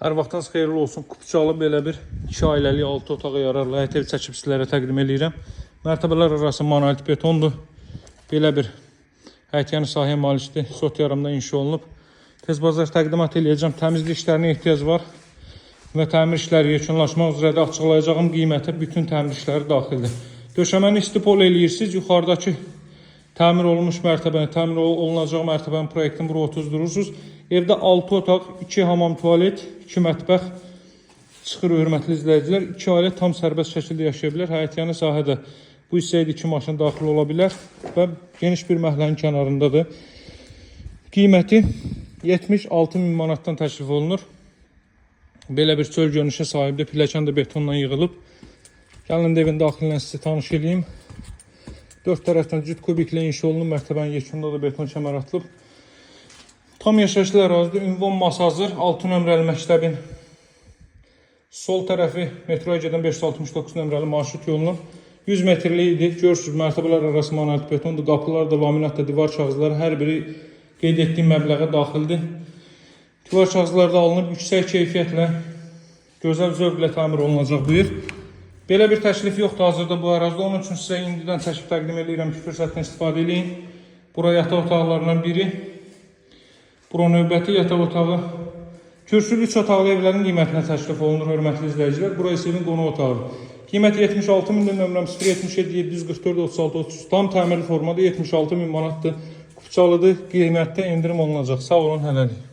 Hər vaxtınız xeyirli olsun. Kupçalı belə bir 2 ailəli 6 otağa yararlı həyət ev çəkib sizlərə təqdim eləyirəm. Mərtəbələr arası monolit betondur. Belə bir həyətyanı sahəyə malikdir. Sot yarımda inşa olunub. Tez bazar təqdimat eləyəcəm. Təmizlik işlərinə ehtiyac var və təmir işləri yekunlaşmaq üzrədir. Açıqlayacağım qiymətə bütün təmir işləri daxildir. Döşəməni istipol eləyirsiniz. Yuxarıdakı təmir olunmuş mərtəbəni, təmir olunacaq mərtəbənin proyektini bura otuzdurursunuz. Evdə 6 otaq, 2 hamam tualet, 2 mətbəx çıxır, hörmətli izləyicilər. 2 ailə tam sərbəst şəkildə yaşaya bilər. Həyətyanı sahədə bu hissəyə də 2 maşın daxil ola bilər və geniş bir məhəllənin kənarındadır. Qiyməti 76 min manatdan təklif olunur. Belə bir çöl görünüşə sahibdir. Pilləkən də betonla yığılıb. Gəlin də evin daxilindən sizi tanış eləyim. Dörd tərəfdən cüt kubiklə inşa olunub. Mərtəbənin yekunda da beton kəmər atılıb. Tam yaşayışlı ərazidə, ünvan Masazır, 6 nömrəli məktəbin sol tərəfi, metroya gedən 569 nömrəli marşrut yolunun 100 metrlik idi. Görürsünüz, mərtəbələr arası monolit betondur. Qapılar da laminat da divar kağızları, hər biri qeyd etdiyim məbləğə daxildir. Divar kağızları da alınıb, yüksək keyfiyyətlə, gözəl zövqlə təmir olunacaq bu ev. Belə bir təklif yoxdur hazırda bu ərazidə. Onun üçün sizə indidən çəkib təqdim eləyirəm ki, fürsətdən istifadə eləyin. Bura yataq otaqlarından biri. Bura növbəti yataq otağı. Kürsülü 3 otaqlı evlərin qiymətinə təklif olunur, hörmətli izləyicilər. Bura isə evin qonaq otağıdır. Qiyməti 76 mindir, nömrəm 077 744 36 33. Tam təmirli formada 76 min manatdır. Kupçalıdır. Qiymətdə endirim olunacaq. Sağ olun, hələlik.